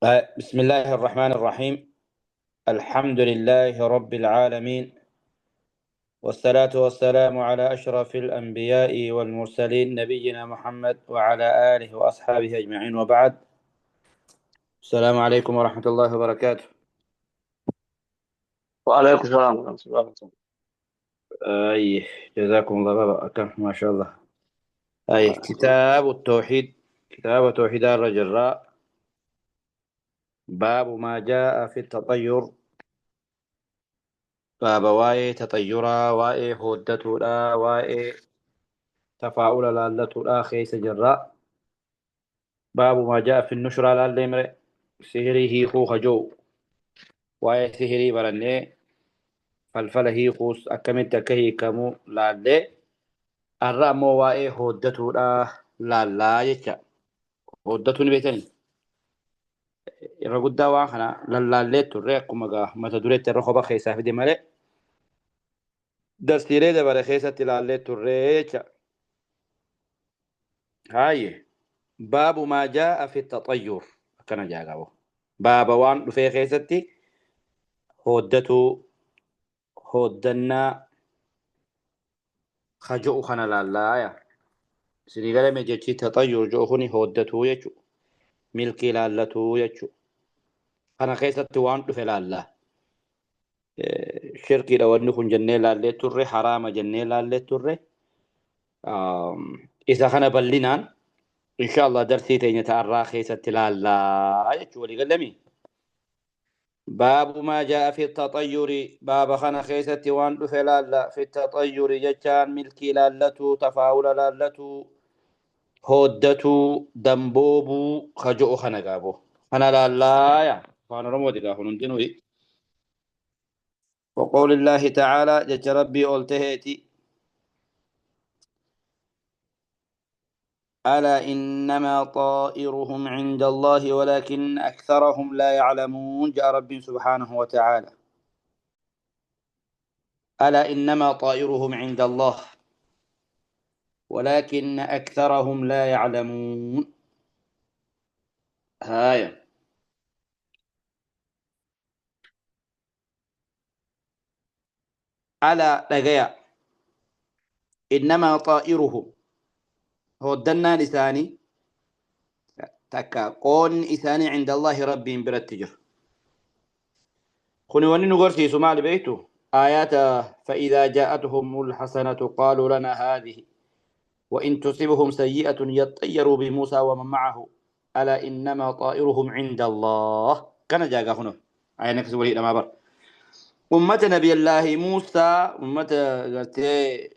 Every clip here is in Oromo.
بسم الله الرحمن الرحيم. الحمد لله رب العالمين، والصلاة والسلام على أشرف الأنبياء والمرسلين، نبينا محمد وعلى آله وأصحابه أجمعين، وبعد. السلام عليكم ورحمة الله وبركاته. وعليكم السلام ورحمة الله وبركاته. أي جزاكم الله بابا، ما شاء الله. أي كتاب التوحيد، كتاب توحيد الرجل، باب ما جاء في التطير. باب واي تطيرا، واي هودتولا، واي تفاؤل لالتولا خيس جراء. باب ما جاء في النشرة لالمر سهري هي خوخ جو، واي سهري برني فلفله هي خوس أكمل تكهي كمو لالي الرأمو واي هودتولا لالا يتا هودتوني بيتني irra guddaa waan kana lallaallee turre. Akkuma gaa mata dureetti irra kopha keessaa fide malee darsiilee dabare keessatti ilaallee turre jecha. Haayye, baabu maa jaa'a fi taxayyur akkana jaagabu. Baaba waan dhufee keessatti hooddatuu, hooddannaa kajo'u kana laallaaya. Isinii galame jechi taxayyur jo'u kuni hooddatuu jechuudha. Milkii laallatuu jechuudha. Kana keessatti waan dhufe laallaa. Shirkiidha wanni kun jennee laallee turre, haraama jennee laallee turre. Isa kana bal'inaan insha Allah darsii teenya ta'arraa keessatti laallaa jechuu walii gallamii. Baabu maa jaa'a fi taxayyuri, baaba kana keessatti waan dhufe laalla. Fi taxayyuri jechaan milkii laallatuu, tafaawula laallatuu, hooddatuu, damboobuu kajo'u kana gaabo. Kana laallaaya. Afaan Oromooti gaa kun hundinuu. وقول الله تعالى جج ربي أولتهيتي: ألا إنما طائرهم عند الله ولكن أكثرهم لا يعلمون. جاء ربي سبحانه وتعالى: ألا إنما طائرهم عند الله ولكن أكثرهم لا يعلمون. هاي ألا لغيا إنما طائرهم هودنا لساني تكا قون إساني عند الله ربي برتجر. خني وني نغرسي سمال بيتو آيات: فإذا جاءتهم الحسنة قالوا لنا هذه وإن تصبهم سيئة يطيروا بموسى ومن معه ألا إنما طائرهم عند الله. كان جاء هنا عينك سوري لما بر أمة نبي الله موسى، أمة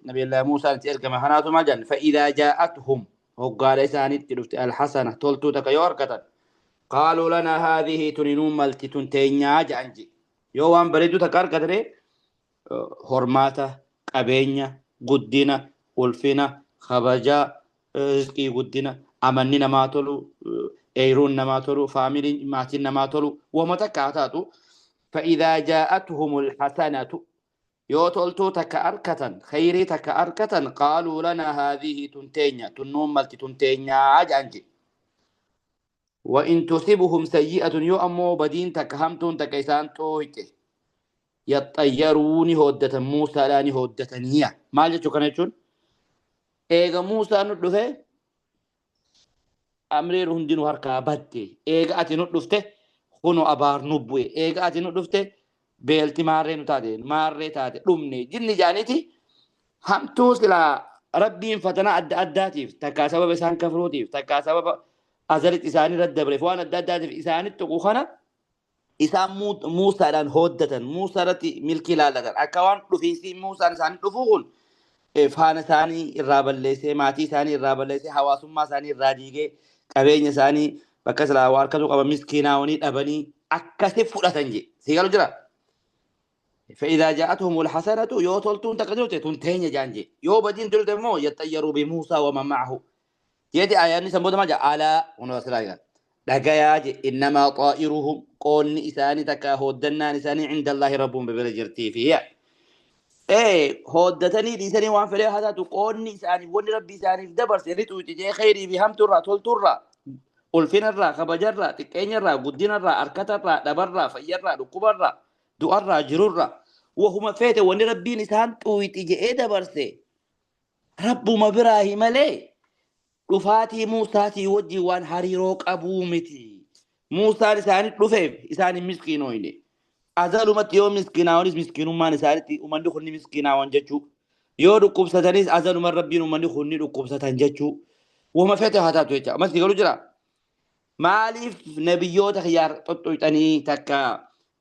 نبي الله موسى كما حناتو ما جن. فإذا جاءتهم وقال إساني الحسنة تلتو تكيور كتن قالوا لنا هذه تنينون ملتي تنتينيا جانجي يوان بريدو تكار كتري هرماتا قبينيا قدنا ألفنا خبجا رزقي قدنا أمننا ما تلو ايرون ما تلو فاميلي ماتين ما تلو وما تكاتاتو. فإذا جاءتهم الحسنة يوتولتو تكأركة خيري تكأركة قالوا لنا هذه تنتينيا تنوم ملتي تنتينيا جانجي وإن تصبهم سيئة يؤمو بدين تكهمتون تكيسان توهيته يطيرون هودة موسى لاني هودة نية. ما جتو كان إيغا موسى ندفه أمرير هندين هركا باتي إيغا أتي ندفته خنو أبار نبوي إيغا أتي ندفته بيلتي ماري نتاتي ماري تاتي رمني جني جانيتي همتو سلا ربين فتنا أدى أداتيف تكا سبب إسان كفروتيف تكا سبب أزلت إساني رد بريفوان أدى أداتيف إساني تقوخنا إسان موسى لان هودة موسى رتي ملكي لالة أكوان رفيسي موسى إساني رفوغن فانا isaanii irraa balleessee maatii isaanii irraa balleessee hawaasummaa isaanii irraa diigee qabeenya isaanii bakka silaa waa harkatu qaba miskiinaawanii dhabanii akkasi fudhatan je sii galu jira. فإذا جاءتهم الحسنة يوتلتون تقدرت تنتين جانجي يو بدين تلت مو يطيروا بموسى ومن معه يدي آيان سمود ما جاء على ونوصل دغيا إنما طائرهم قون إساني تكا هودنا إساني عند الله ربهم ببلجرتي فيها إيه هودتني لساني وان فري هذا تقوني إساني وني ربي إساني في دبر سيري توتي خيري بهم ترى تول ترى Ulfinarraa, kabajarraa, xiqqeenyarraa, guddinarraa, harkatarraa, dhabarraa, fayyarraa, dhukkubarraa, du'arraa, jirurraa. Wahuma feete wanni Rabbiin isaan xuwixi je'ee dabarse Rabbuma biraahi malee dhufaatii Muusaatii wajjin waan hariiroo qabuu miti. Muusaan isaanii dhufeef isaan hin miskiinooyne. Azalumatti yoo miskiinaawanis miskiinummaan isaanitti uummanni kun ni miskiinaawan jechuu. Yoo dhukkubsatanis azaluma Rabbiin uummanni kun ni dhukkubsatan jechuu. Wahuma feete haa taatu jecha. Ammas garuu jira. Maaliif nabiyyoota kiyyaar xuxxuxanii takka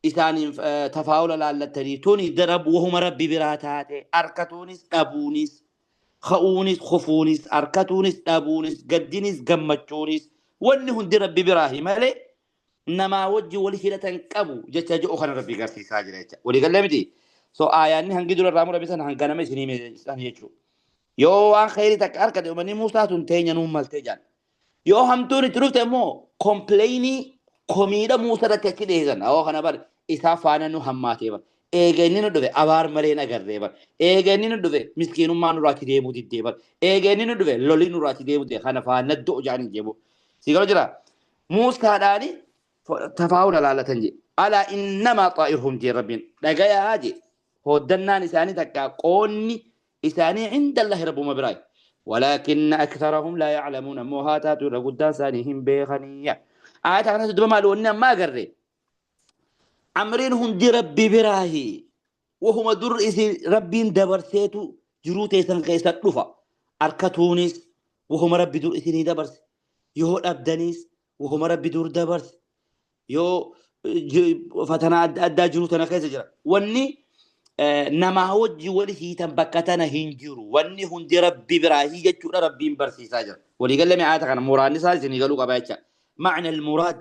isaaniin tafaawula laallattanii tuni wahuma Rabbi biraa taate harkatuunis dhabuunis ka'uunis kufuunis harkatuunis dhabuunis gaddinis gammachuunis wanni hundi Rabbi biraahi malee namaa wajji wal hidhatan qabu jecha jedhu kana Rabbi garsiisaa jira jecha. Walii gallee miti. So aayaanni hangi dura irraa murame sana hanga nama isinii meeshan jechuudha. Yoo waan khayrii takka harkate uummanni Muusaa tun teenya nuun maltee jaan. Yoo hamtuun itti dhufte immoo kompileeyinii komiidha Muusaa irratti achi dhiyeessan. Awoo kana bar isaa faana nu hammaatee bar. Eega inni nu dhufe abaar malee hin agarree bar. Eega inni nu dhufe miskiinummaa nurraa achi deemuu diddee bar. Eega inni nu dhufe lolii nurraa achi deemuu diddee kana faana du'u jaaniin jeebu. Si galu jira. Muusaadhaani tafaawula laalatan je. Alaa innamaa xaa'iruhum jee Rabbiin. Dhagayaa je. Hooddannaan isaanii takka qoonni isaanii cinda Allahi Rabbuma biraa. Walaakinna aktharahum laa ya'lamuun ammoo haa taatu irra guddaan isaanii hin beekaniya. Aayata kanatti duba maal wanni amma agarre? Amriin hundi Rabbi biraahi. Wahuma dur isin Rabbiin dabarseetu jiruu teessan keessa dhufa. Arkatuunis wahuma Rabbi dur isinii dabarse. Yoo dhabdaniis wahuma Rabbi dur dabarse. Yoo fatanaa adda addaa jiruu tana keessa jira. Wanni namaa wajji wal hiitan bakka tana hin jiru. Wanni hundi Rabbi biraahi jechuudha Rabbiin barsiisaa jira. Waliigallee mi'aata kana muraanni isaa isinii galuu qaba jecha. Ma'na al-muraad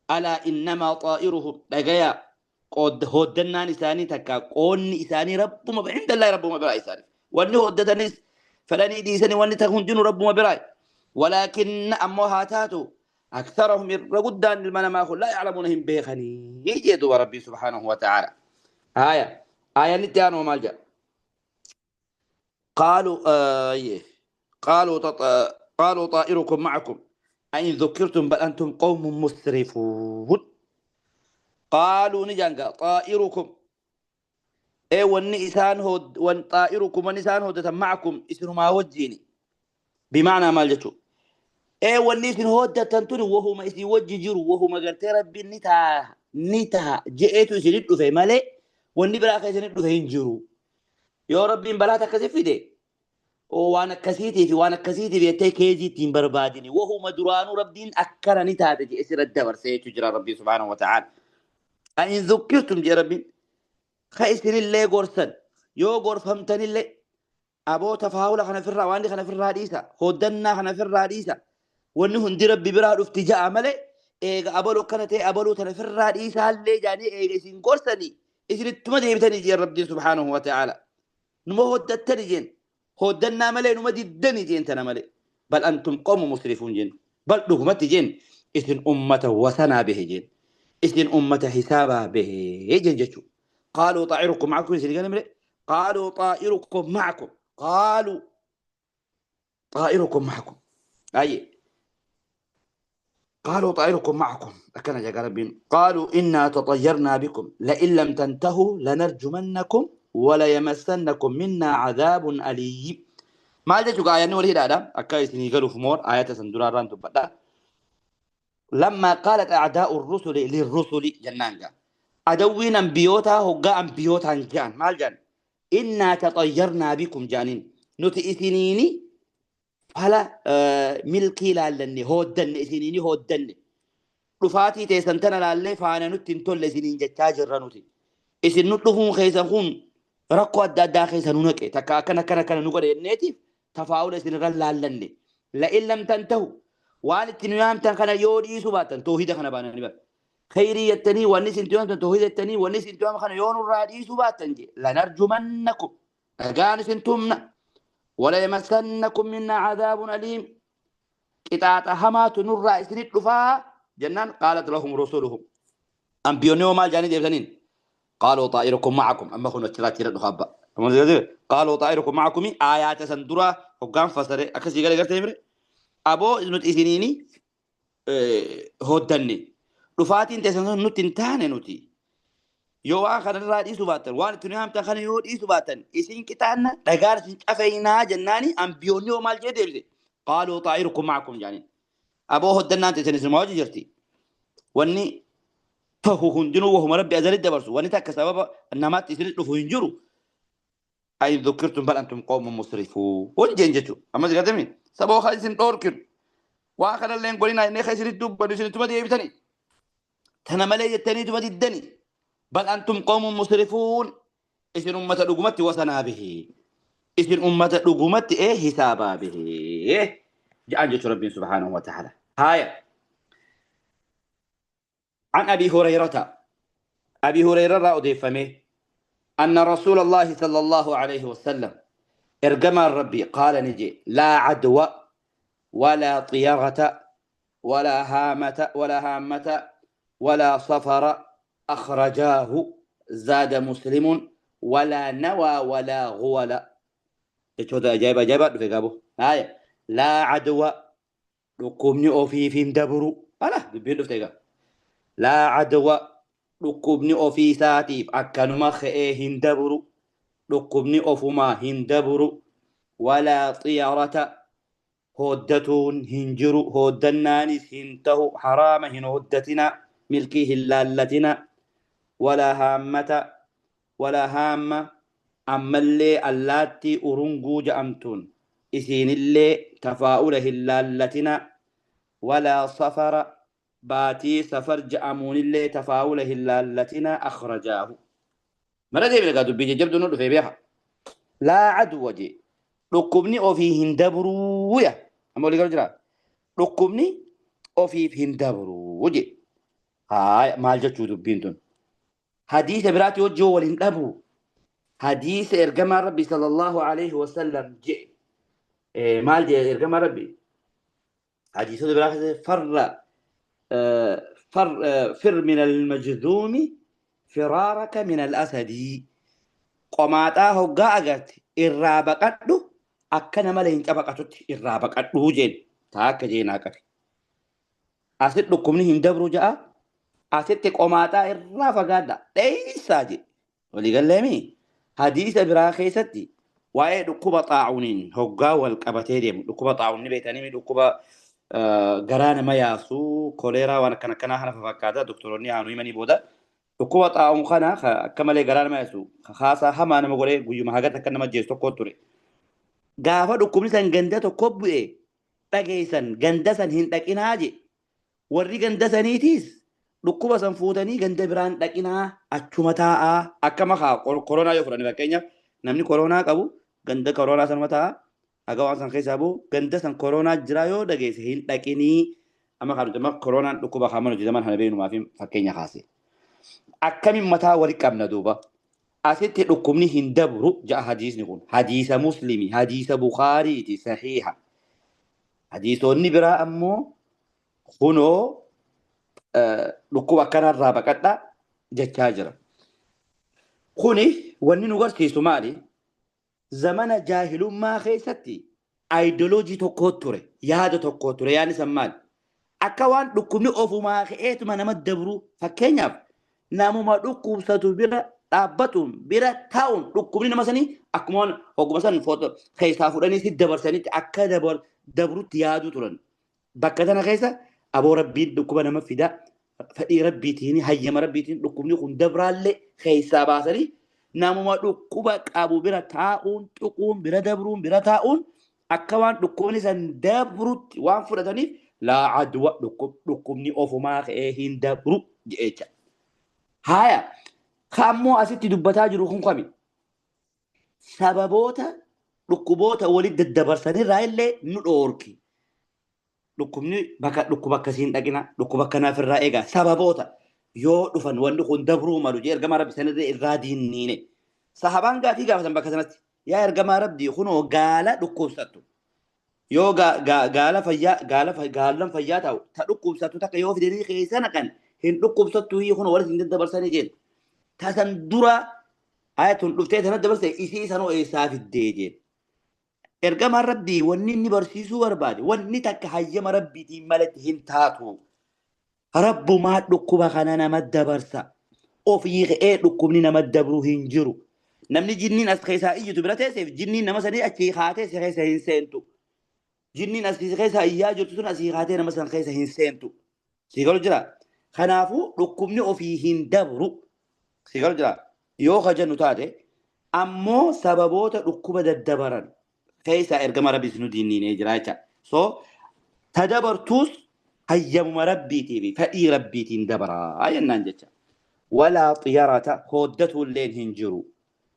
alaa innamaa xaa'iruhum dhagayaa hooddannaan isaanii takka qoonni isaanii Rabbuma inda Allahi Rabbuma biraa isaanii. Wanni hooddatanis fedhanii dhiisanii wanni takka hundinuu Rabbuma biraa. Walaakinna ammoo haa taatu aktharahum irra guddaan ilma namaa kun laa ya'lamuuna hin beekanii jee duuba Rabbii subhaanahu wa ta'aala. Haaya aayanni itti aanu maal jedha? قالوا قالوا قالوا طائركم معكم أئن ذكرتم بل أنتم قوم مسرفون. قالوا نجانجا طائركم إيه والنئسان هود وان طائركم والنسان هود معكم اسم ما وجيني بمعنى ما جتو إيه والنسان هود تنتوني وهو ما إسي وجي جرو وهو ما قلت ربي نتا نتا جئتو سنتو في مالي والنبرا خي سنتو في جرو يا ربي بلا تكسف دي وانا كسيتي في وانا كسيتي في تكيزي تين بربادني وهو مدران ربين أكرني تاتي إسر الدبر سيتجرى ربي سبحانه وتعالى. أن ذكرتم يا ربي خيسن اللي قرسن يو قرفمتني اللي أبو تفاول خنا في الرواني خنا في الرئيسة خدنا خنا في الرئيسة وإنه هندي ربي برا افتجاء عمله إيه أبو كانت أبو تنا في الرئيسة اللي جاني إيه إسن قرسني إسر التمدي بتني يا ربي سبحانه وتعالى نمو هدتني جين هدنا ملي نمو ددني جين تنا ملي بل أنتم قوم مسرفون جين بل لغمت جين إسن أمة وسنا به جين إسن أمة حسابها به جين جتشو. قالوا طائركم معكم قالوا طائركم معكم قالوا طائركم معكم أي قالوا طائركم معكم أكن يا ربين. قالوا إنا تطيرنا بكم لئن لم تنتهوا لنرجمنكم ولا يمسنكم منا عذاب أليم. ما جاتوا آية نور هنا أكايسني قالوا في مور آيات سندوران تبدا. لما قالت أعداء الرسل للرسل جنانجا أدوين أنبيوتا هقا أنبيوتا جان مال جان إنا تطيرنا بكم جانين نتئثنيني فلا ملكي لالني هودن إثنيني هودن رفاتي تيسنتنا لالي فانا نتن تول سنين جتاجر نتي إسن نتلفون خيسن رقوا الدادا خيسن نكي تكا كنا كنا كنا نقول النتي تفاول إسن غلالني لئن لم تنتهوا وان تنخنا يودي سباتا توحيد خنا بانا نبا خيري يتني والنس انتوام توحيد التني والنس انتوام خنا يون الرادي سباتا لنرجمنكم أغانس انتمنا ولا يمسنكم منا عذاب أليم قطعة همات نور رئيسين الرفاء جنان. قالت لهم رسولهم أنبيونيو مال جاني ديبتنين قالوا طائركم معكم أما خنوا تراتير الرخابة قالوا طائركم معكم آيات سندرة وقام فسر أكسي قال قرتي أبو نت إثنيني Hoddanne dhufaatiin teessan sun nutti hin taane. Nuti yoo waan kanarraa dhiisuu baattan, waan itti nu yaamtan kana yoo dhiisuu baattan, isin qixaanna, dhagaan isin cafeynaa jennaani. Ambiyoonni yoo maal jee deebise? Qaaluu xaa'irukum ma'akum jaaniin. Aboo, hoddannaan teessan isin hojii jirti. Wanni tahu hundinuu wahuma Rabbi azalitti dabarsu. Wanni takka sababa namaatti isinit dhufu hin jiru. Ayin dhukkirtum bal antum qawmun musrifuun jeen jechuudha. Ammas gatami sababa kan isin dhoorkinu, waan kanallee hin godhinaa inni kan isinitti dubbanu, isinittuma deebitanii tana malee jettaniituma diddani. Bal antum qawmun musrifuun, isin ummata dhugumatti wasanaa bihi, isin ummata dhugumatti ee hisaabaa bihi jedhan jechuudha Rabbiin subhaanahu wa ta'ala. Haaya. عن أبي هريرة، أبي هريرة رأى أن رسول الله صلى الله عليه وسلم، إرجما ربي، قال نجي: لا عدوى ولا طيرة ولا هامة ولا هامة ولا صفر. أخرجاه. زاد مسلم: ولا نوى ولا غول. Jechoota ajaa'iba ajaa'ibaa dhufe qabu. Haaya, laa cadwa, dhukkubni ofiif hin dabru. Ala dubbiin dhufte egaa. Laa cadwa, dhukkubni ofii isaatiif akkanuma ka'ee hin dabru. Dhukkubni ofumaa hin dabru. Walaa xiyarata, hooddatuun hin jiru. Hooddannaanis hin tahu. Haraama hin hooddatina. Milkii hin laallatina. Walaa haammata, walaa haamma, ammallee allaattii urunguu ja'amtuun isiinillee tafaa'ula hin laallatina. Walaa safara, baatii safar ja'amuunillee tafaa'ula hin laallatina. Akhrajaahu. Mara deemine egaa, dubbii jajjabduu nu dhufee beeka. Laa cadwa jee, dhukkubni ofii hin dabruuya. Amma walii galu jira, dhukkubni ofiif hin dabruu jee. Haaya, maal jechuu dubbiin tun? Hadiisa biraatti wajjin wal hin dhabu. Hadiisa ergamaan Rabbi sallallahu alaihi wasallam jee, maal jee ergamaan Rabbi hadiisota biraa keessatti? Farra far fir min almajzuumi firaaraka min al-asadii. Qomaaxaa hoggaa agarte irraa baqadhu, akka nama leenca baqatutti irraa baqadhuu jeen. Taa akka jeenaa qabe. Asitti dhukkubni hin dabru ja'a, asitti qomaaxaa irraa fagaadha dheeysaa jedhe. Waliigalleemi? Hadiisa biraa keessatti waa'ee dhukkuba xaa'uniin hoggaa wal qabatee deemu, dhukkuba xaa'uun ni beektanii, dhukkuba garaa nama yaasu, koleeraa, waan akkana akkanaa kana fakkaata. Doktoroonni haanuu himanii booda, dhukkuba xaa'uun kana akka malee garaa nama yaasu, haasaa hamaa nama godhee guyyuma hagatti akka nama jeessu tokko ture. Gaafa dhukkubni san ganda tokko bu'e dhageessan, ganda san hin dhaqinaa je. Warri ganda saniitiis dhukkuba san fuutanii ganda biraan dhaqinaa, achuma taa'aa. Akka makaa koronaa yoo fudhanne, fakkeenyaaf, namni koronaa qabu ganda koronaa sanuma taa'aa haga waan san keessaa bu'u. Ganda san koronaa jira yoo dhageesse hin dhaqinii. Amma kan nuti koronaan dhukkuba hamaan hojjetaman kana beeknumaa fi fakkeenya kaase. Akkamiin mataa wali qabna duuba? Asitti dhukkubni hin dabru ja'a hadiisni kun. Hadiisa Muslimi, hadiisa Bukaariiti, sahiiha. Hadiisonni biraa ammoo kunoo dhukkuba akkanarraa baqadha jechaa jira. Kuni wanni nu garsiisu maali? Zamana jaahilummaa keessatti aayidoloojii tokko ture, yaada tokko ture. Yaadni san maali? Akka waan dhukkubni ofumaa ka'eetuma nama dabru, fakkeenyaaf namuma dhukkubsatu bira dhaabbatuun, bira taa'uun, dhukkubni nama sanii akkuma waan hogguma san keessaa fudhanii si dabarsanitti akka dabrutti yaaduu turan. Bakka tana keessa aboo Rabbiin dhukkuba nama fida, fedhii Rabbiitiin, hayyama Rabbiitiin dhukkubni kun dabraallee keessaa baasanii, namuma dhukkuba qabu bira taa'uun, tuquun, bira dabruun, bira taa'uun akka waan dhukkubni san dabrutti waan fudhataniif, laa cadwa, dhukkubni ofumaa ka'ee hin dabru jecha. Haaya, kaammoo asitti dubbataa jiru kun kami? Sababoota dhukkuboota walitti daddabarsanirraa illee nu dhoorki. Dhukkubni bakka dhukkuba akkasii hin dhaqina, dhukkuba akkanaaf irraa eegaa. Sababoota yoo dhufan wanni kun dabruu malu jee ergamaa Rabbi sanirra irraa diinniine. Sahabaan gaafii gaafatan bakka sanatti. Yaa ergamaa Rabbii, kunoo gaala dhukkubsattu. Yoo gaala fayyaa, gaala gaallan fayyaa ta'u ta dhukkubsattu takka yoo fidanii keessa naqan hin dhukkubsattu, kun walitti hin daddabarsanii jeen. Tasan dura ayatun dhuftee sana dabarse isii sanoo eessaa fiddee jeen. Ergamaan Rabbii wanni inni barsiisuu barbaade wanni takka hayyama Rabbiitiin malatti hin taatu. Rabbumaa dhukkuba kana nama dabarsa. Ofii ka'ee dhukkubni nama dabru hin jiru. Namni jinniin as keessaa iyyitu bira teesseef jinniin nama sanii achii kaatee si keessa hin seentu. Jinniin as keessa iyyaa jirtu sun asii kaatee nama san keessa hin seentu. Si galu jira. Kanaafuu dhukkubni ofii hin dabru. Si galu jira. Yoo ka jennu taate ammoo sababoota dhukkuba daddabaran keessaa ergama Rabbii nu diinniinee jira jecha. So tadabartuus hayyamuma Rabbiitii fi fedhii Rabbiitiin dabaraa jennaan jecha. Walaa xiyarata hooddatu illeen hin jiru.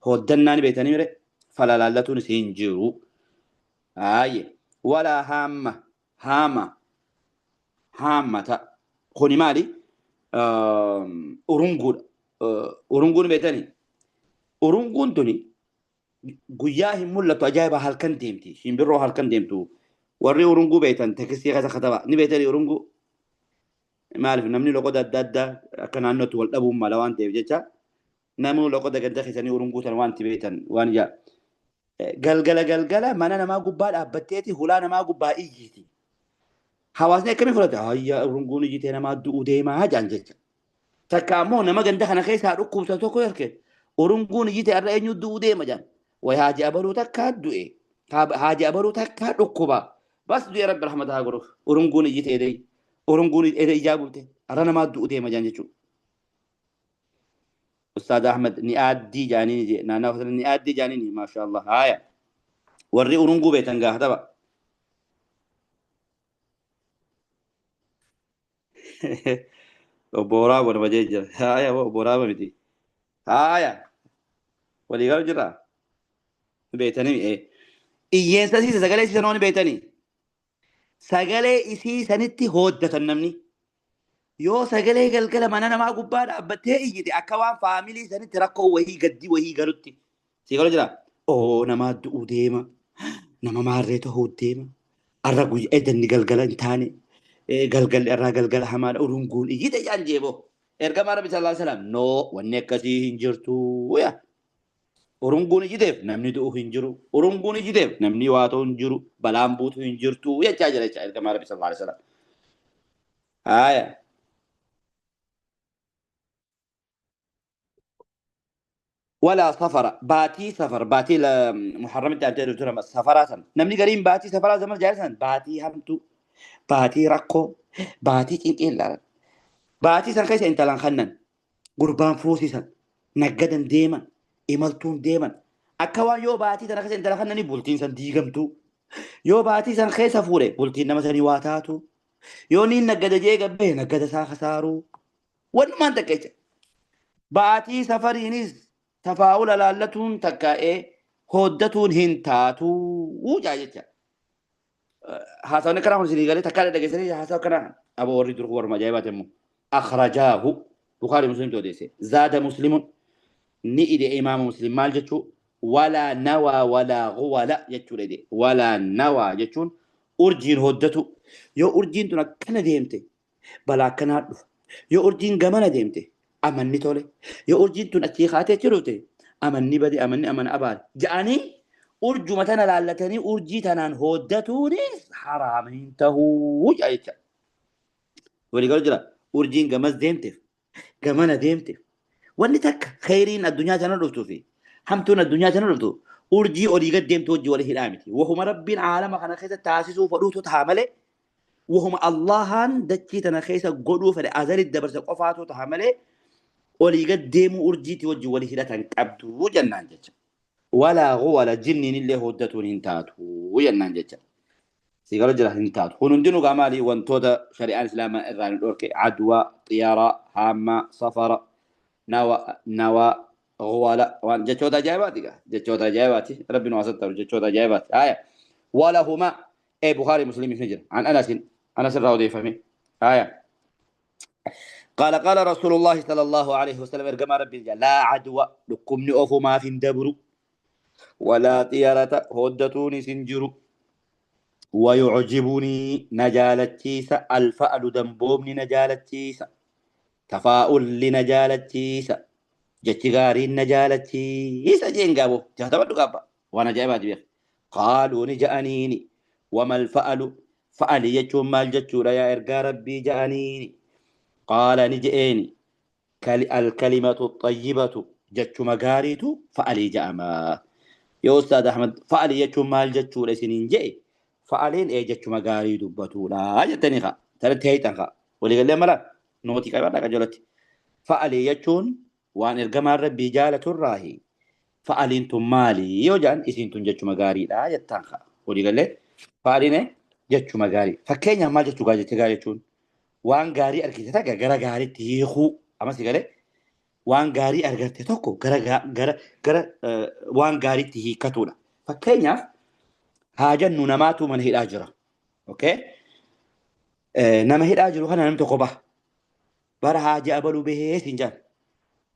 Hooddannaan beektanii mire falalaallatuunis hin jiru. Aayye walaa haamma haama haammata kuni maali? Urunguudha. Urunguun beektanii? Urunguun tuni guyyaa hin mul'attu ajaa'iba halkan deemti. Shimbirroo halkan deemtu. Warri urunguu beektan tekistii keessa kataba. Ni beektanii urunguu? Maaliif namni loqoda adda addaa akka naannootti wal dhabuun mala waan ta'eef jecha namni loqoda ganda keessanii urunguu sana waan itti beektan waan ijaa. Galgala galgala mana namaa gubbaa dhaabbatteeti hulaa namaa gubbaa iyyiti. Hawaasni akkamii fudhata? Hayya urunguun iyyitee namaa du'uu deemaa jaan jecha. Takka ammoo nama ganda kana keessaa dhukkubsatu tokko yarke urunguun iyyite har'a eenyu du'uu deema jaan. Way haaji abaluu takkaa du'e. Haaji abaluu takkaa dhukkuba. Bas du'e rabbi rahmata haa godhuuf. Urunguun iyyite edee. Urunguun edee ijaa bulte. Har'a namaa du'uu deema jaan jechuudha. Ustaad Ahmed ni aaddii jaaniini jee naannoo sana ni aaddii jaaniini maashaallah haaya. Warri urunguu beektan gaafataba. Obbo Waraaboo nama jee jira. Haaya obbo Waraaboo miti. Haaya. Walii galu jirra. Beektanii ee. Iyyeensa siisa sagalee siisa nooni beektanii. Sagalee isii sanitti hooddatan namni. Yoo sagalee galgala mana namaa gubbaa dhaabbattee iyyite akka waan faamilii sanitti rakkoo wahii gaddii wahii galutti. Si galu jira. Oo namaa du'uu deema. Nama maarree ta'uu deema. Arra guyyaa edanni galgala hin taane. Galgalli irraa galgala hamaadha urunguun iyyite jaan jeeboo. Ergamaa Rabbi sallallahu alaihi wasallam noo wanni akkasii hin jirtu yaa. Urunguun iyyiteef namni du'u hin jiru. Urunguun iyyiteef namni waa ta'u hin jiru. Balaan buutu hin jirtu jechaa jira jecha ergamaa Rabbi sallallahu alaihi wasallam. Haaya. Walaa safara baatii safar baatii muharramitti aantee dhuftu nama safaraa sana. Namni gariin baatii safaraa zaman jaalisan baatii hamtuu, baatii rakkoo, baatii cinqii ilaalan. Baatii san keessa intalan kannan, gurbaan fuusisan, naggadan deeman, imaltuun deeman. Akka waan yoo baatii tana keessa intala kannanii bultiin san diigamtuu. Yoo baatii san keessa fuudhe bultiin nama sanii waa taatu. Yoo niin naggada jee gabbee naggada isaa kasaaruu. Wanumaan takka jecha. Baatii safariinis tafaa'ula laallatuun takkaa'ee hooddatuun hin taatuu jaa jecha. Haasawni akkanaa kun isinii galee takkaa dhageessanii haasawa akkanaa aboo warri dur warma ajaa'ibaati immoo. Akhrajaahu Bukaarii Muslimtu odeesse. Zaada Muslimun ni ide imaama Muslim maal jechuu walaa nawaa walaa guwala jechuudha ide. Walaa nawaa jechuun urjiin hooddatu. Yoo urjiin tun akkana deemte balaa akkanaa dhufa. Yoo urjiin gamana deemte amanni tole. Yoo urjiin tun achii kaatee achi dhufte amanni bade amanni amana abaare. Ja'anii urjuma tana laallatanii urjii tanaan hooddatuunis haraama hin tahuu jecha. Walii galu jira. Urjiin gamas deemteef gamana deemteef wanni takka kheyriin addunyaa tana dhuftuu fi hamtuun addunyaa tana dhuftu urjii olii gad deemtu wajji wal hidhaa miti. Wahuma Rabbiin aalama kana keessa taasisuu fedhuutu ta'a malee wahuma Allahaan dachii tana keessa godhuu fedhe azalitti dabarse qofaatu ta'a malee olii gad deemuu urjiitii wajji wal hidhatan qabdu jennaan jecha. Walaa guwala jinniin illee hooddatuun hin taatu jennaan jecha. Si galu jira hin taatu. Kun hundinuu gaa maali wantoota shari'aan islaamaa irraa nu dhorke adwa, xiyyaara, haamma, safara, nawa, nawa, guwala waan jechoota ajaa'ibaati gaa jechoota ajaa'ibaati rabbi nu hasattaru jechoota ajaa'ibaati. Haaya. Walahuma ee Bukhaarii Musliimiif ni jira. An Anasin Anas irraa odeeffame. Haaya. قال قال رسول الله صلى الله عليه وسلم ارجما ربي لا عدوى لكم أوفو ما في دبر ولا طيرة هدتوني سنجر ويعجبني نجالتيس الفأل دنبومني نجالتيس تفاؤل لنجالتيس جتغاري نجالتيس جين قابو جهتبدو قابا وانا جايبها دبيخ. Qaaluu ni ja'aniini wamal fa'alu fa'ali jechuun maal jechuudha yaa ergaa rabbii ja'aniini. Qaala ni je'eeni alkalimatu xayyibatu jechuma gaariitu fa'alii ja'ama. Yoo Ustaad Ahmad fa'alii jechuun maal jechuudha isiniin je'e fa'aliin ee jechuma gaarii dubbatuudha jettanii kaa tanatti heeyxan kaa waliigallee mala nootii qabadha qajeelatti. Fa'alii jechuun waan ergamaan rabbii jaalaturraahi fa'aliin tun maali yoo jedhan isiin tun jechuma gaariidha jettaan kaa waliigallee fa'aliin jechuma gaarii. Fakkeenyaaf maal jechuu gaa jecha gaarii jechuun waan gaarii argite takka gara gaariitti hiikuu ammas galee waan gaarii argatte tokko gara gara gara waan gaariitti hiikkatuudha. Fakkeenyaaf haa jennu namaatu mana hidhaa jira. Okay? Nama hidhaa jiru kana namni tokko baha. Bara haaji abaluu bahee siin jedhan.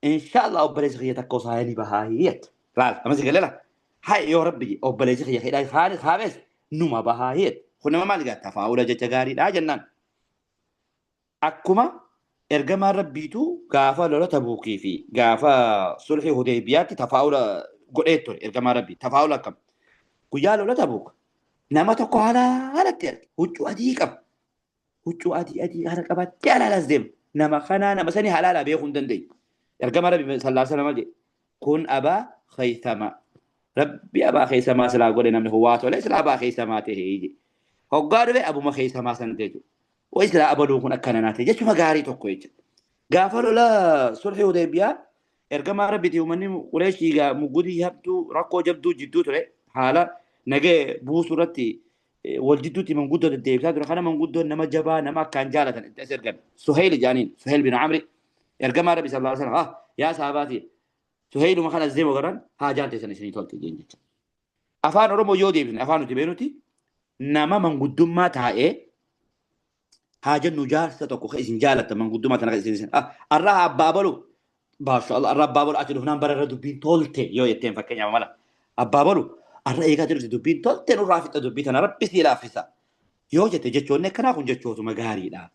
Inshaallah obboleessi kiyya takka osoo ni bahaa jetta. Laal ammas galee la. Haa yoo rabbi obboleessi kiyya hidhaa haabees numa bahaa jetta. Kun nama maal gaa tafaa'ula jecha gaariidha jennaan. Akkuma ergamaan rabbiitu gaafa lola Tabuukii fi gaafa sulhii Hudaybiyaatti tafaa'ula godhee ture ergamaan rabbii. Tafaa'ula akkam? Guyyaa lola Tabuuk nama tokko halaalatti arge. Huccuu adii qaba. Huccuu adii adii kana qabattee halaalas deema. Nama kanaa nama sanii halaalaa beekuu hin dandeenye. Ergamaan rabbii sallallahu alaihi wasallam jedhe kun abaa khaythamaa. Rabbi abaa khaythamaa silaa godhe namni kun waa tole silaa abaa khaythamaa ta'e jedhe. Hoggaa dhufe abuma khaythamaa san ta'e jechuudha. Way silaa abaluu kun akkana naa ta'e jechuma gaarii tokko jechuudha. Gaafa lola sulhii Hudaybiyaa ergamaa rabbiiti uummanni Qureeshii mugudii habduu rakkoo jabduu jidduu ture haala nagee buusuu irratti wal jidduutti manguddoo deddeebisaa ture. Kana manguddoon nama jabaa nama akkaan jaalatan itti as ergan. Suheyl jaaniin Suheyl bin Amri ergamaa rabbi sallallahu alaihi wasallam yaa saabaati Suheyluma kana as deemu garan haajaan teessan isinii tolte jeen jecha. Afaan Oromoo yoo deebisne afaan nuti beeknuti nama manguddummaa taa'ee haa jennu jaarsa tokko kan isin jaalattan manguddummaa tana kan isin arraa abbaa balu maasha Allah arraa abbaa balu ati dhufnaan bara irra dubbiin tolte yoo jetteen fakkeenyaaf mala abbaa balu arra eegaa jirti dubbiin tolte nurraa fixa dubbii tana rabbi sii laaffisa yoo jette jechoonni akkanaa kun jechootuma gaariidha.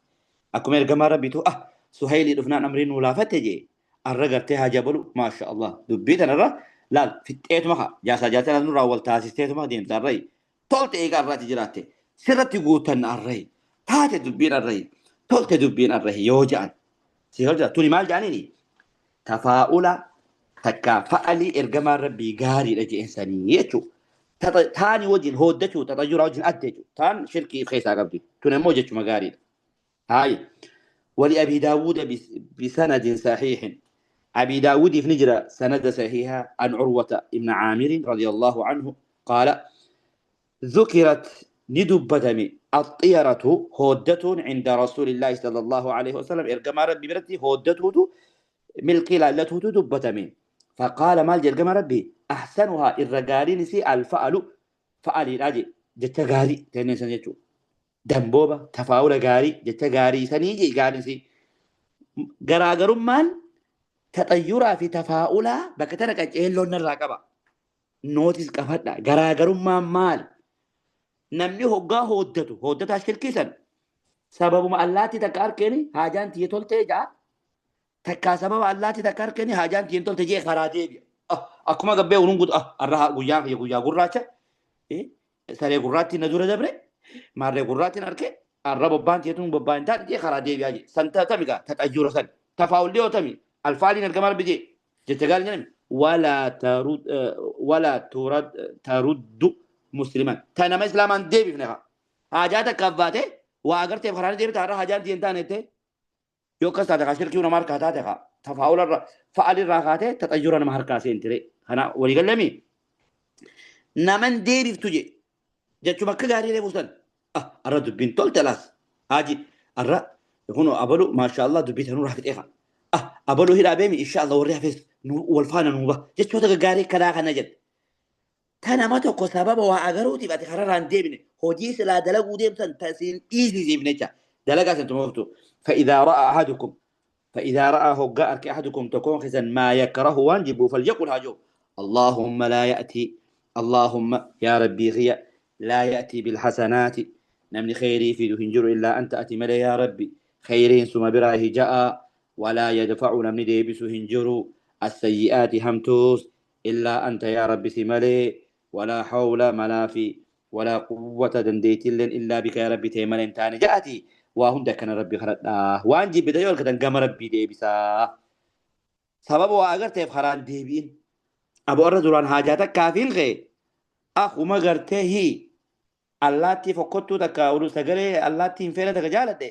Akkuma ergamaa rabbiitu Suhaylii dhufnaan amrii nuu laafatte jee arra gartee haa jabalu maasha Allah dubbii tanarra laal fixxeetuma haa jaarsaa jaarsaa nurraa wal taasisteetuma deemta arrayi tolte eegaa arraati jiraatte sirratti guutan arrayi taate dubbiin arrayi tolte dubbiin arrayi yoo ja'an si hojjeta tuni maal ja'aniini tafaa'ula takka fa'alii ergamaan rabbii gaariidha je'en sanii jechuudha. Taani wajjin hooddachuu taxayyuraa wajjin adda jechuudha. Taan shirkii keessaa qabdi. Tun immoo jechuma gaariidha. Haayi. ولأبي داود بسند صحيح أبي داود في نجرة سند صحيحة عن عروة بن عامر رضي الله عنه قال ذكرت ندبتمي الطيرة هودة عند رسول الله صلى الله عليه وسلم إرقم ربي برتي هودته ملقي لالته دبتمي فقال مال إرقم ربي أحسنها الرجالين سي الفأل فألي الأجي جتغاري تنسى جتو دنبوبة تفاول غاري جتغاري سنيجي غاري سي غراغرمان تطيرا في تفاؤلا بكتنا قجيلون الراقبة نوتيس قفدنا غراغرمان مال namni hoggaa hooddatu hooddataa shirkisan sababuma allaatti takka harkeeni haajaan tiyya toltee jaa takkaa sababa allaatti takka harkeeni haajaan tiyya tolte jee karaa deebi'a. Akkuma gabbee unuun guutu arra guyyaan kiyya guyyaa gurraacha saree gurraatti na dura dabre maarree gurraatti na harke arra bobbaan tiyya tun bobbaan hin taate jee karaa deebi'aa jee san tami gaa taxayyura san tafaawullee yoo tami alfaaliin argama rabbi jee jecha gaarii jedhame walaa taruddu مسلما تنما اسلاما ديبي فنها حاجات كفاته واغرتي خراني ديبي تارا حاجات دين تانته يو كسا تا شركي ونمار كاتا تا تفاول فعل الراخاته تطير انا مهر كاسين تري انا ولي قلمي نمن ديبي تجي جتو مكه غاري لي وصل ارد بين تول تلاس حاجي ار يكونوا ابلو ما شاء الله دبيت نور راح تيخا ابلو هنا بيمي ان شاء الله وريها فيس والفانا نوبه جتو غاري كلا خنجت Tanama tokko sababa waa agaruutiif ati kararraan deebine hojii silaa dalaguu deemsan tasiin dhiisisiif jecha dalagaa san tumoftu. فإذا رأى أحدكم فإذا رأى هجاء أحدكم تكون خزا ما يكره وانجب فليقل هاجو اللهم لا يأتي اللهم يا ربي غيا لا يأتي بالحسنات نمني خيري في دهنجر إلا أنت أتي ملي يا ربي خيرين ثم براه جاء ولا يدفع نمني ديبس هنجر السيئات همتوس إلا أنت يا ربي سملي ولا حول ملافي ولا قوة دنديت إلا بك يا ربي تيمل انتاني جاءتي وهند كان ربي خرطنا وان جيب ديول كدن قام ربي ديبسا سبب واغرت خران ديبين ابو الرجل حاجاتك كافين غي اخو ما غرته allaattii fokkottuu takka oduu sagalee allaattii hin feene takka jaaladhe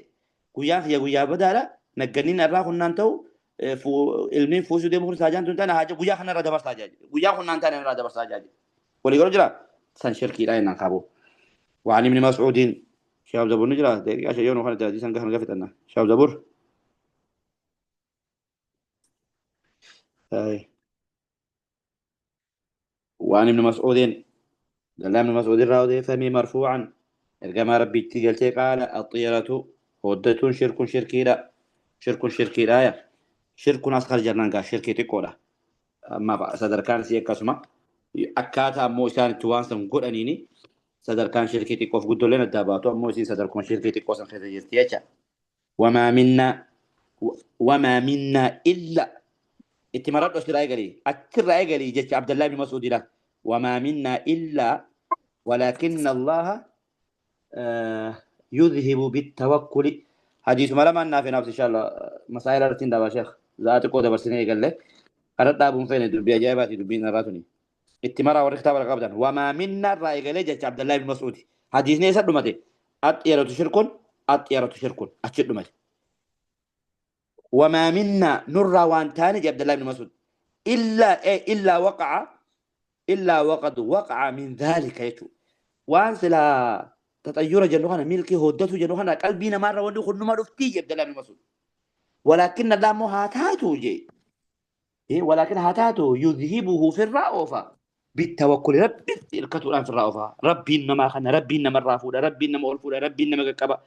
guyyaan kiyya guyyaa badaadha nagganniin irraa kunnaan ta'u ilmiin fuusuu deemu kun saajaan tun taane haaja guyyaa kana irraa dabarsaa jaaje guyyaa kunnaan taane irraa dabarsaa jaaje walii galuu jira san shirkiidha jennaan kaaboo. وعن ابن مسعود شاب زبور نجرا دقيقة شيء يوم خلنا تجي سنقه نقفت أنا شاب زبور وعن ابن مسعود قال ابن مسعود راودي فمي مرفوعا الجماعة ربي تقلتي قال الطيرة هدة شرك شركي لا شرك شركي لا يا شرك أصغر جنان قال شركي تقوله أما صدر كان سيكاسما أكاتا موسان توانسن قول أنيني صدر كان شركي تقوف قدو لنا الداباتو موسين صدر كون شركي تقوسن خيزة جرتياتشا وما منا وما منا إلا اتمرد أشتر أيقلي أتر أيقلي جت عبد الله بن مسعود له وما منا إلا ولكن الله يذهب بالتوكل حديث ما لما في نفس إن شاء الله مسائل رتين دابا شيخ ذات قوة برسنة قال له قرأت أبو فين دبي جايباتي دبي نراتني اتمرا وركتاب رقبدا وما منا الرأي قال جت عبد الله بن مسعود حديث نيسا دمتي أطيرة شرك أطيرة شرك أشد دمتي وما منا نرى وانتاني عبد الله بن مسعود إلا إيه إلا وقع إلا وقد وقع من ذلك يتو وانسلا تطير جنوهنا ملكي هدته جنوهنا قلبينا مرة وندخل نمر افتي عبد الله بن مسعود ولكن الله مهاتاته جي إيه ولكن هاتاته يذهبه في الرأوفة بالتوكل ربي الكتو الآن في الرأوفة ربي إنما خنا ربي إنما الرافودة ربي إنما ألفودة ربي إنما كبا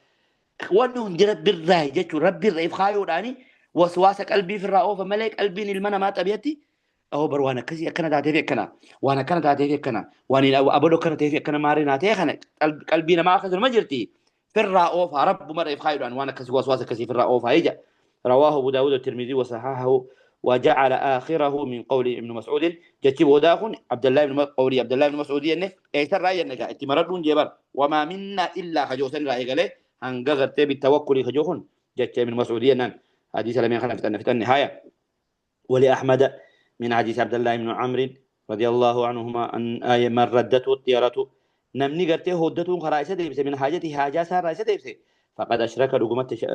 وانه ربي الراي جتو ربي الراي خايو داني وسواس قلبي في الرأوفة ملك قلبي المنا ما تبيتي أو بر وانا كذي كنا داتي كنا وانا كنا داتي كنا وانا أبلو كنا تيفي كنا مارينا تي خنا قلبي ما أخذ المجرتي في الرأوفة رب مرة خايو وانا كذي وسواس كذي في الرأوفة يجا رواه أبو داود الترمذي وصححه وجعل آخره من قول ابن مسعود جتيب وداخن عبد الله بن قولي عبد الله بن مسعود إنه إيش الرأي إنك اتمردون جبر وما منا إلا خجوسن رأي قاله هنقغرت بالتوكل خجوخن جت ابن مسعود إن حديث لم يخلف في النهاية. ولأحمد من حديث عبد الله بن عمرو رضي الله عنهما أن آية من ردته الطيرة نمني قرته هدته خرائسة ديبسة من حاجته حاجة سارة ديبسة فقد أشرك رقمت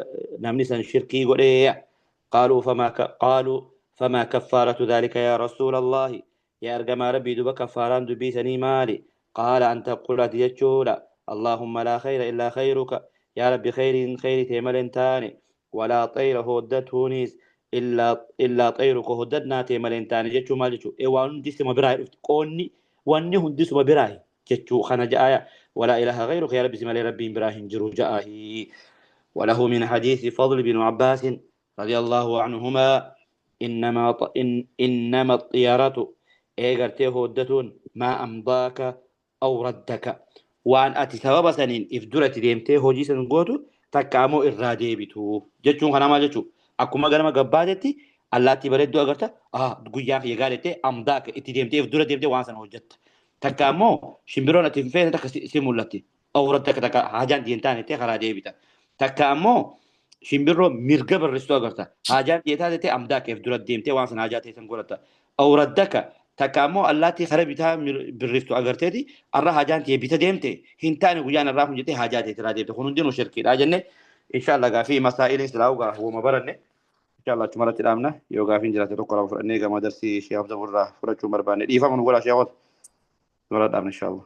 نمني سن شركي قريه. قالوا فما كفارة ذلك يا رسول الله يا أرجم ربي دب كفاران دبي سني مالي. قال أن تقول تجولا اللهم لا خير إلا خيرك يا ربي خير خير تيمل تاني ولا طير هدته نيس إلا طيرك هدتنا تيمل تاني جتشو ما جتشو إيه وان دي سما براي قوني واني هندي سما براي جتشو خنا جاء ولا إله غيرك يا ربي سما ربي إبراهيم جرو جاءه. وله من حديث فضل بن عباس رضي الله عنهما إنما الطيارة إيغرتي هدتون ما أمضاك أو ردك وأن أتي سبب سنين إفدرت ديمتي هوجي سنغوتو تكامو إرادي بتو جتشون خنا ما جتشو أكما غنما غبادتي الله تبردو أغرتا غيا يغالتي أمضاك إتي ديمتي إفدرت ديمتي وان سن هوجت تكامو شمبرون تنفين تك سيمولتي أو ردك تك حاجان دينتاني تي خرادي بتا تكامو شمبرو mirga barreessuu agarta haajaan dhiyeetaa ta'e amdaa keef dura deemtee waan sana haajaa ta'e san godhata awraddaka takka ammoo allaattii kara bitaa birriftu agarteeti arra haajaan ta'e bita deemte hin taane guyyaan irraa kun jettee haajaa ta'e irraa deemte kun hundinuu shirkiidha jenne inshallah gaafii masaa'iliin silaa gaa wooma baranne inshallah achumarratti dhaabna yoo gaafiin jiraate tokko lama fudhannee gama darsii ishee hafta irraa fudhachuu barbaanne dhiifama nu godha sheekota achumara dhaabna inshallah.